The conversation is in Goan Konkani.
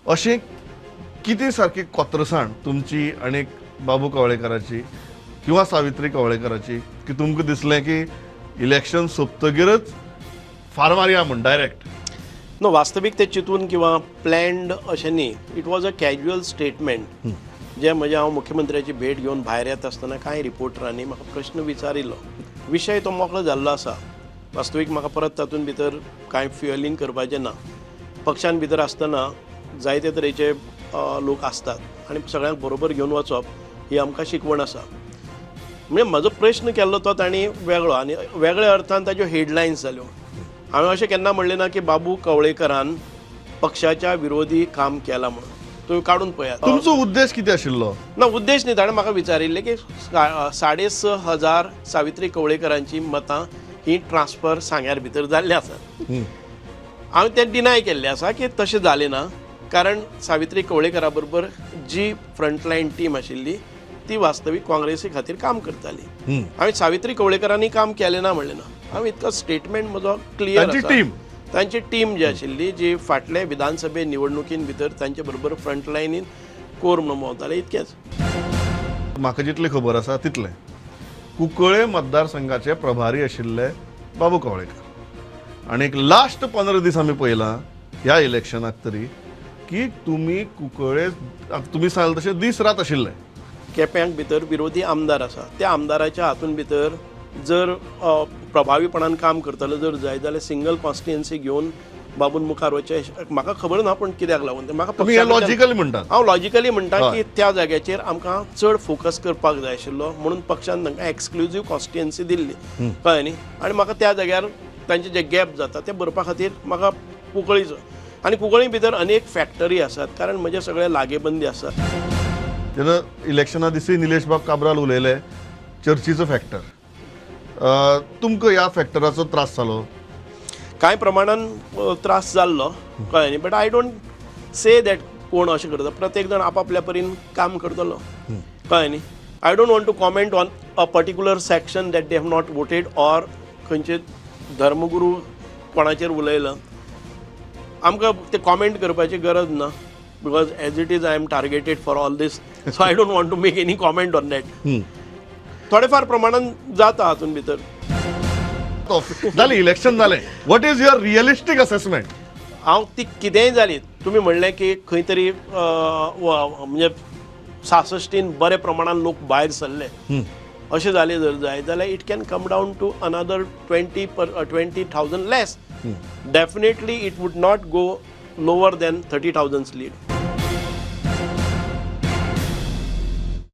अशें कितें सारकी कोत्रसाण तुमची आनी बाबू कवळेकाराची किंवा सावित्री कवळेकाराची की तुमकां दिसलें की इलेक्शन सोंपतगीरच फार मारया म्हूण डायरेक्ट? नो, वास्तवीक ते चिंतून किंवा प्लॅन्ड अशें न्ही. It was a casual statement जे म्हजे हांव मुख्यमंत्र्याची भेट घेवन भायर येता आसतना कांय रिपोर्टरांनी म्हाका प्रश्न विचारिल्लो. विशय तो मोकळो जाल्लो आसा. वास्तवीक म्हाका परत तातूंत भितर कांय फ्युअलिंग करपाचें ना. पक्षान भितर आसतना जायते तरेचे लोक आसतात आनी सगळ्यांक बरोबर घेवन वचप ही आमकां शिकवण आसा. म्हणजे म्हजो प्रश्न केल्लो तो तांणी वेगळो आनी वेगळ्या अर्थान ताच्यो हेडलायन्स जाल्यो. हांवें अशें केन्ना म्हणलें ना की बाबू कवळेकरान पक्षाच्या विरोधी काम केलां म्हणून. तुमी काडून पळयात. तुमचो उद्देश कितें आशिल्लो? ना, उद्देश न्ही. ताणें म्हाका विचारिल्लें की 6,500 सावित्री कवळेकरांची मतां ही ट्रान्सफर सांग्यार भितर जाल्ली आसात. हांवें तें डिनाय केल्लें आसा की तशें जालें ना, कारण सावित्री कवळेकरा बरोबर जी फ्रंटलायन टीम आशिल्ली ती वास्तवीक काँग्रेसी खातीर काम करताली. हांवें सावित्री कवळेकरांनी काम केलें ना म्हणलें ना. हांवें इतको स्टेटमेंट म्हजो क्लियर. टीम तांची टीम जी आशिल्ली जी फाटले विधानसभे निवडणुकीन भितर तांचे बरोबर फ्रंटलायनीन कोर म्हणून भोंवताले, इतकेंच. म्हाका जितली खबर आसा तितलें कुंकळे मतदारसंघाचे प्रभारी आशिल्ले बाबू कवळेकर आनी एक लास्ट 15 दीस आमी पळयलां ह्या इलेक्शनाक तरी की तुमी कुंकळे तुमी सांगले तशें दीस रात आशिल्ले. केप्यांक भितर विरोधी आमदार आसा, त्या आमदाराच्या हातून भितर जर प्रभावीपणान काम करतलो जर जाय जाल्यार सिंगल कॉन्स्टिट्युएन्सी घेवन बाबून मुखार वचचें म्हाका खबर ना, पूण कित्याक लागून तें म्हाका लॉजिकली म्हणटा. हांव लॉजिकली म्हणटा की त्या जाग्याचेर आमकां चड फोकस करपाक जाय आशिल्लो म्हणून पक्षान तांकां एक्सक्लुजीव कॉन्स्टिट्युएन्सी दिल्ली, कळ्ळें न्ही. आनी म्हाका त्या जाग्यार तांचे जे गॅप जाता ते भरपा खातीर म्हाका कुंकळीचो आनी कुंकळी भितर अनेक फॅक्टरी आसात, कारण म्हजे सगळे लागेबंदी आसात. जेन्ना इलेक्शना दिसी निलेश बाब काब्राल उलयले चर्चीचो फॅक्टर, तुमकां ह्या फॅक्टराचो त्रास जालो? कांय प्रमाणान त्रास जाल्लो, कळ्ळें न्ही. But I don't say that कोण अशें करता, प्रत्येक जाण आपापल्या परीन काम करतलो, कळ्ळें न्ही. I don't want to comment on a particular section that they have not voted or खंयचे धर्मगुरू कोणाचेर उलयला, आमकां ते कॉमेंट करपाची गरज ना, because as it is I am targeted for all this, so I don't want to make any comment on that. थोडेफार प्रमाणान जाता हातून भितर. जालें इलेक्शन जालें, what is your realistic assessment? हांव ती कितेंय जाली, तुमी म्हणलें की खंय तरी म्हणजे 66 बऱ्या प्रमाणान लोक भायर सरले, अशें जालें जर जाय जाल्यार it can come down to another 20,000 less. Definitely it would not go lower than 30,000 lead.